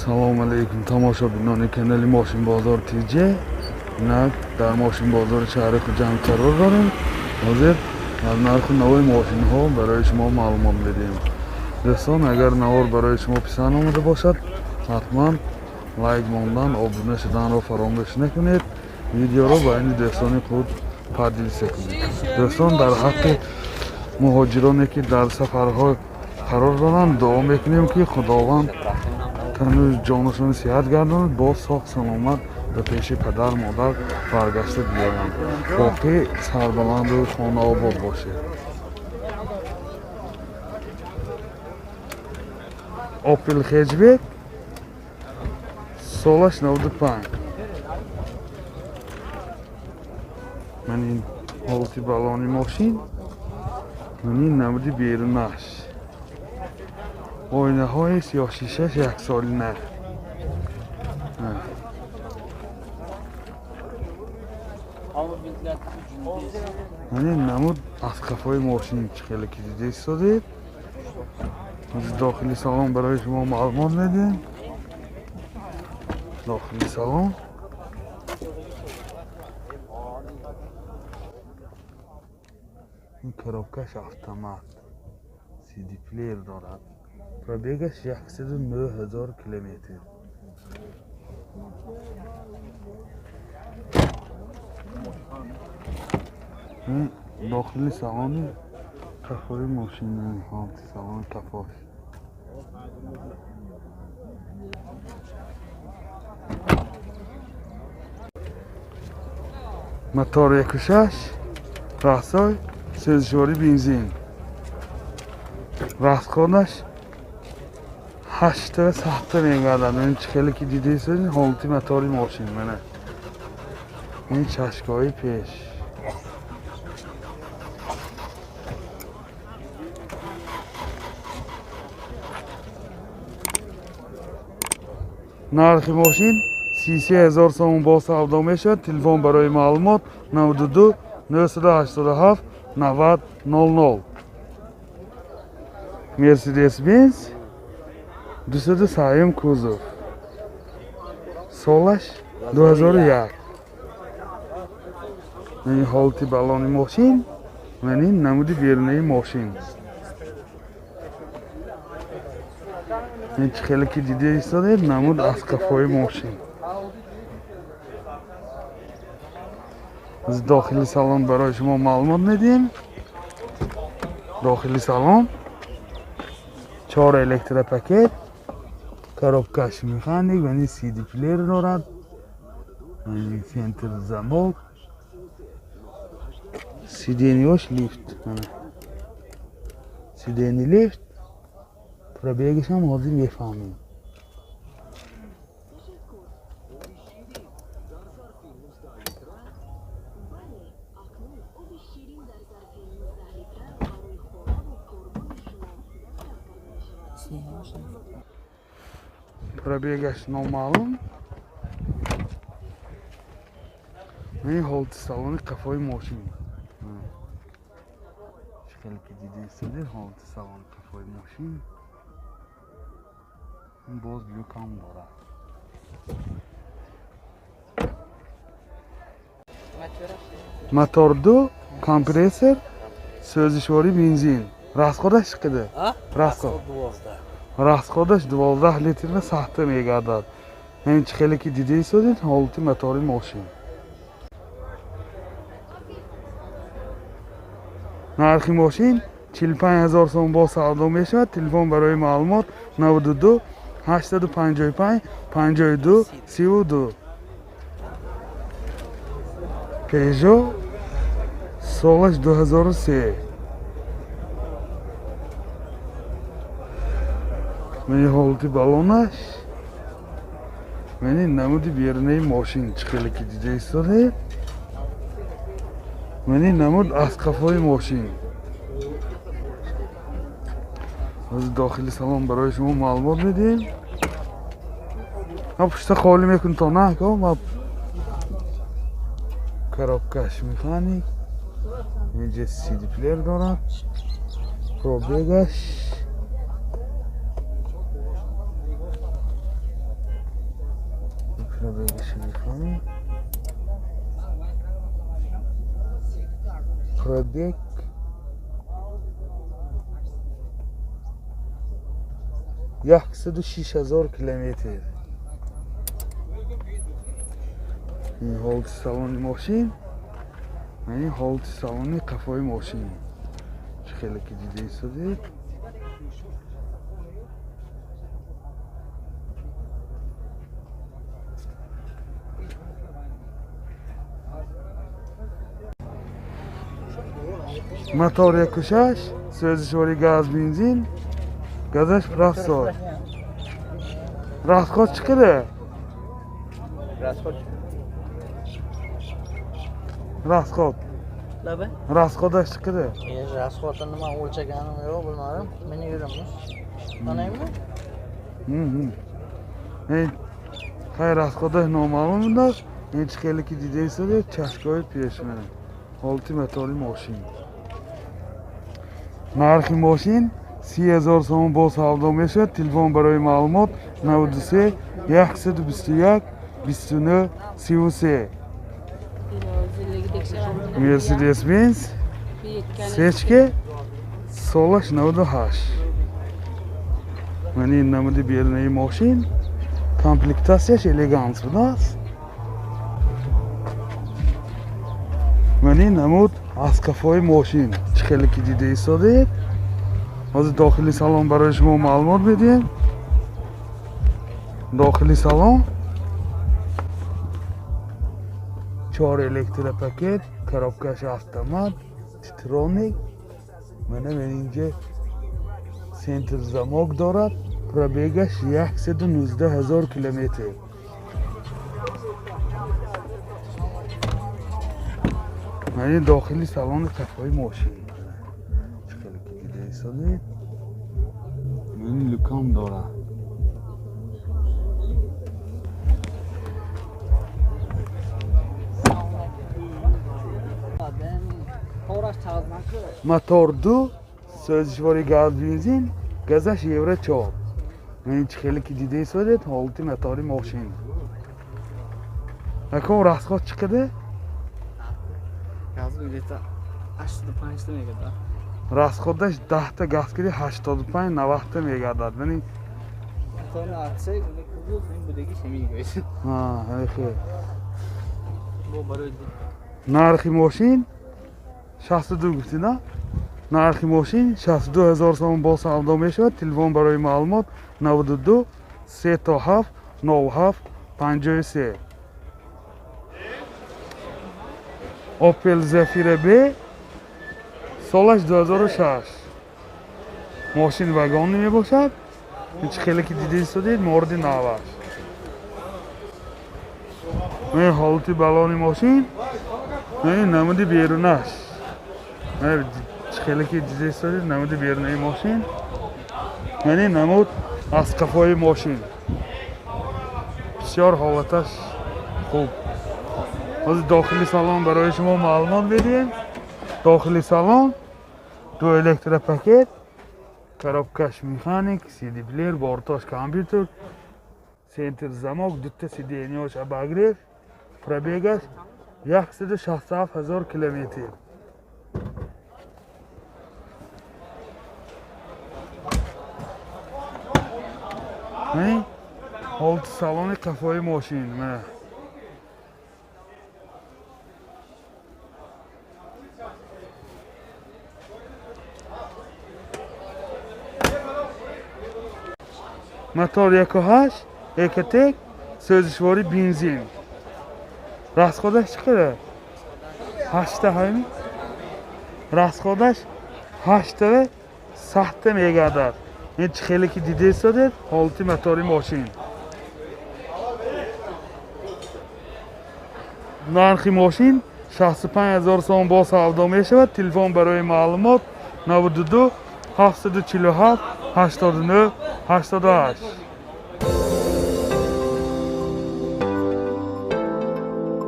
Салом алейкум тамошобинони канали Мошин Бозор ТЖ. Инак дар Мошин Бозори шаҳри Хуҷанд қарор дорем. Ҳозир аз нарху навои мошинҳо барои шумо маълумот медиҳем. Дӯстон, агар навор барои шумо писанд омада бошад, ҳатман лайк мондан, обуна шуданро фаромӯш накунед. Видеоро байни дӯстони худ поделиться кунед. Дӯстон, дар ҳаққи муҳоҷироне ки дар сафарҳо қарор доранд, дуо мекунем, ки Худованд тану ҷонашон сиҳат гардонад, боз соғ саломат ба пеши падар модар баргашта биёянд. Боқӣ сарбаланду хонаобод бошед. Опел Хэтчбек солаш 95. Ман ин ҳолати балони мошин, ман ин намуди берунаш. Оинаҳои сиёҳшишаш яксолина. Ман ин намуд аз қафои мошин чӣ хеле ки дида истодед. Аз дохили салон барои шумо маълумот медиҳем. Дохили салон ин коробкаш автомат, CD плеер дорад. Пробегаш 109 000 километр. Дохили салони кафои мошина, ҳолати салони кафош. Мотор 1.6, раҳсой, сӯзишворӣ бензин. Расходаш 8 та мегардад. Ин чӣ хеле ки дида истодед, ҳолати мотори мошин мана. Ин чашкаҳои пеш. Нархи мошин 33 000 сомон бо савдо мешавад. Телефон барои маълумот 92 987 90 00. Мерседес Бенз 203 кузов. Солаш 2001. Ин ҳолати балони мошин ва ин намуди берунаи мошин. Ин чӣ хеле ки дида истодед, намуд аз қафои мошин. Аз дохили салон барои шумо маълумот медиҳем. Дохили салон 4 электропакет, коробкаш механик ва ин CD плеер дорад. Ин центр замок, сиденьёш лифт. Сиденьи лифт. Пробегашам ҳозир мефаҳмем. Пробегаш номаълум. Ин ҳолати салони қафои мошин. Чӣ хеле ки дида истодед, ҳолати салони қафои мошин. Ин боз люкам дорад. Мотор 2, компрессор, сӯзишворӣ бензин. Расходаш чӣ қадар? Расход 12. Расходаш 12 литрна сахта мегардад. Ин чӣ хеле ки дида истодед, ҳолати мотори мошин. Нархи мошин 45 000 сом бо савдо мешавад. Телефон барои маълумот 92 855 52 32. Peugeot солаш 2003. Мани ҳолати балонаш, мани намуди берунаи мошин чӣ хеле ки дида истодед, мани намуд аз қафои мошин. Аз дохили салон барои шумо маълумот медиҳем. Ма пушта холӣ мекун то на, ко ма коробкаш механик, инҷа CD плеер дорад. Пробегаш Пробеги шерифон. Пробег 106 000 километр. Ин ҳолати салони мошин, ин ҳолати салони қафои мошин, чӣ хеле ки дида истодед. Мотор 1,6, сӯзишвори газ бензин, газаш расход. Расход чӣ қадар? Расход. Расход. Labi? Расходаш чӣ қадар? Расходini man o'lchaganim yo'q, bilmadim. Meni yurimiz. Tanaymi? Хай, расходаш номаълум будааст. Ин чӣ хеле ки дида истодед, чашкҳои пешмана. Ҳолати мотори мошин. Нархи мошин 30 000 сомон, бо савдо мешавад. Телефон барои маълумот 93 121 29 33. Мерседес Бенз сечке, солаш 98. Ман ин намуди берунаи мошин, комплектатсияш элеганс будааст. Ман ин намуд аз қафои мошин, чӣ хеле ки дида истодед. Ҳозир дохили салон барои шумо маълумот медиҳем. Дохили салон чор электропакет, коробкаш автомат, титроник. Мана инҷа центр замок дорад. Пробегаш 119 000 километр. Ман дохили салони қафои мошин, чӣ хеле ки дида истодед, ман люкам дорад. Мотор 2, сӯзишвори газ бензин, газаш евро 4. Ман чӣ хеле ки дида истодед, ҳолати мотори мошин. Ако, расход чӣ қадар? Газ где-то 85 та мегардад. Расходаш 10та газ киди, 85, 90та мегардад. Мани Мотори акция ин будаги шеми гӯяд. Хел. Бо барои Нархи мошин 62 гуфтӣ, на? Нархи мошин 62 ҳазор сомон, бо савдо мешавад. Телефон барои маълумот 92 3 то 7 97 53. Opel Zafira B, солаш 2006. Мошин вагонӣ мебошад. Чӣ хеле ки дида истодед, морди наваш. Ин ҳолати балони мошин, ин намуди берунаш. Чӣ хеле ки дида истодед, намуди берунаи мошин. Яъне намуд аз қафои мошин. Бисёр ҳолаташ хуб. Ҳозир дохили салон барои шумо маълумот медиҳем. Дохили салон ду электропакет, коробкаш механик, CD плеер, бортош компютер, центр замок, дута сиденьяш обогрев, пробегаш 167 000 километр. Ҳолати салони қафои мошин. Мана. Мотор 1,8, Ecotec, сӯзишвори бензин. Расходаш чӣ қадар? Ҳашта ҳами? Расходаш ҳаштава сахта мегардад. Ин чӣ хеле ки дида истодед, ҳолати мотори мошин. Нархи мошин 65 000 сомон, бо савдо мешавад. Телефон барои маълумот 92 747 89 88.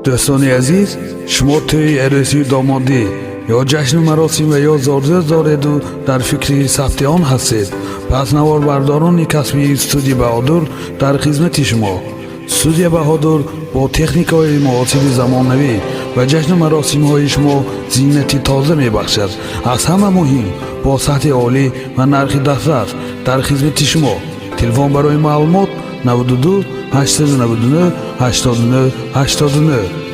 Дӯстони азиз, шумо тӯи арӯсию домодӣ ё ҷашну маросим ва ё зодрӯз дореду дар фикри сабти он ҳастед, пас наворбардорони касбии студияи Баҳодур дар хизмати шумо. Студия Баҳодур бо техникаҳои муосири замонавӣ ва ҷашну маросимҳои шумо зинати тоза мебахшад. Аз ҳама муҳим, бо сатҳи олӣ ва нархи дастрас дар хизмати шумо. Телефон барои маълумот: 92 899 89 89.